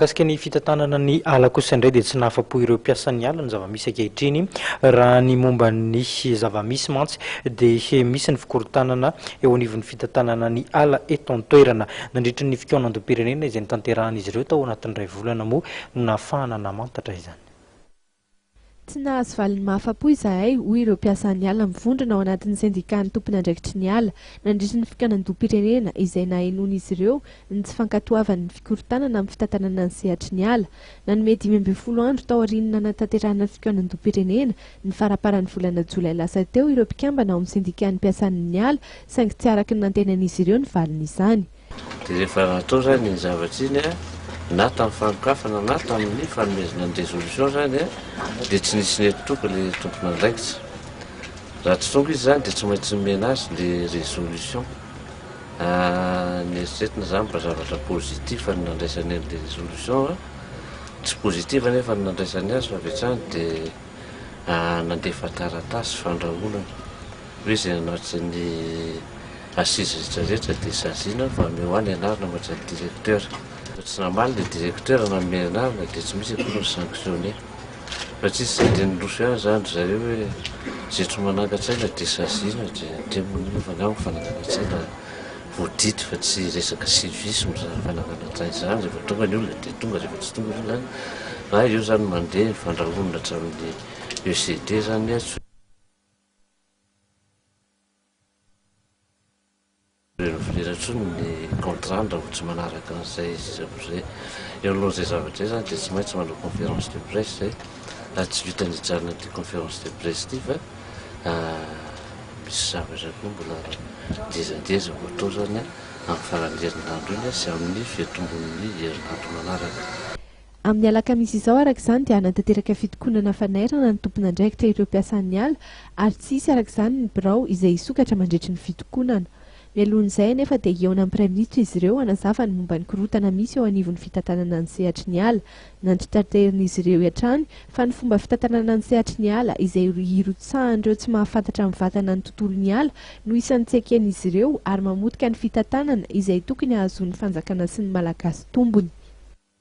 Mikasika ny fitantanana ny ala kosa indray dia tsy nahafa-po ireo mpiasan'ny ala ny zava-misy ankehitriny. Raha ny momba ny zava-misy mantsy dia misy ny fikorontanana eo anivon'ny fitantanana ny ala eto an-toerana. Nandritry ny fikaonandoham-pirenena izay notanterahan'izy ireo tao anatin'ny iray volana moa no nahafahana namantatra izany. Tsy nahazo valiny mahafa-po izahay, hoy ireo mpiasan'ny ala mivondrona ao anatin'ny sendikan'ny tompon'andraikitry ny ala, nandritry ny fikaonandoham-pirenena izay nahenoan'izy ireo ny tsy fankatoavany ny fikorontanana amin'ny fitantanana ny sehatry ny ala. Nanome 15 andro taorian'ny nanatanterahana ny fikaonandoham-pirenena, ny faramparan'ny volana jolay lasa teo ireo mpikambana ao amin'ny sendikan'ny mpiasan'ny ala, saingy tsy araka ny nantenain'izy ireo ny valin'izany. Dia rehefa natao izany iny zavatra iny an, na tamin'ny fanokafana na tamin'ny fanomezana ny résolution izany an, dia tsy nisy nety tonga ilay tompon'andraikitra. Raha tsy tonga izy izany dia tsy maintsy nomena azy ilay résolution. Ny eritreretina izany mba zavatra positif ny nandraisany an'ilay résolution an, tsy positif anefa ny nandraisany azy fa avy hatrany dia nandefa taratasy fandrahonana hoe izay nanatrika ny Assise rehetra rehetra dia saziana fa omeo ahy ny anarana ohatra ny directeur. Fa tsy namaly le directeur nanome anarana dia tsy misy akory ny sanctionner. Fa tsisy zay dia niroso ihany zany ry zareo hoe zay tsy manangan-tsaina dia saziana dia teo moa fa angamba fananganan-tsaina voadidy fa tsy resaka civisme zany fananganan-tsaina zany rehefa tonga ny olona dia tonga rehefa tsy tonga ny olona raha eo zany mandeha ny fandrahonana hatramin'ny ECD zany tsy Renouveler intsony ny contrat raha vao tsy manaraka an'izay sisa izay. Eo anoloan'izay zavatra izay izany dia tsy maintsy manao conférence de presse izay ary tsy vitan'ny hijanona ity conférence de presse ity fa misy zavatra koa mbola ngezangeza ho atao izany amin'ny faran'ny herinandro iny sy amin'ny fiatombon'ny herinandro manaraka. Amin'ny alakamisy izao araka izany dia hanatanteraka fitokonana fanairana ny tompon'andraikitra ireo mpiasan'ny ala ary tsy hisy araka izany ny birao izay hisokatra mandritry ny fitokonana. Mialohan'izay anefa dia hihaona amin'ny Praiminisitra izy ireo hanazava ny momba ny korontana misy eo anivon'ny fitantanana ny sehatry ny ala. Nantitraterin'izy ireo hatrany fa ny fomba fitantanana ny sehatry ny ala izay hirotsahan'ireo tsy mahafantatra mivantana ny tontolon'ny ala no isan'ny tsy eken'izy ireo ary mamotika ny fitantanana izay tokony hahazoan'ny fanjakana sy ny Malagasy tombony.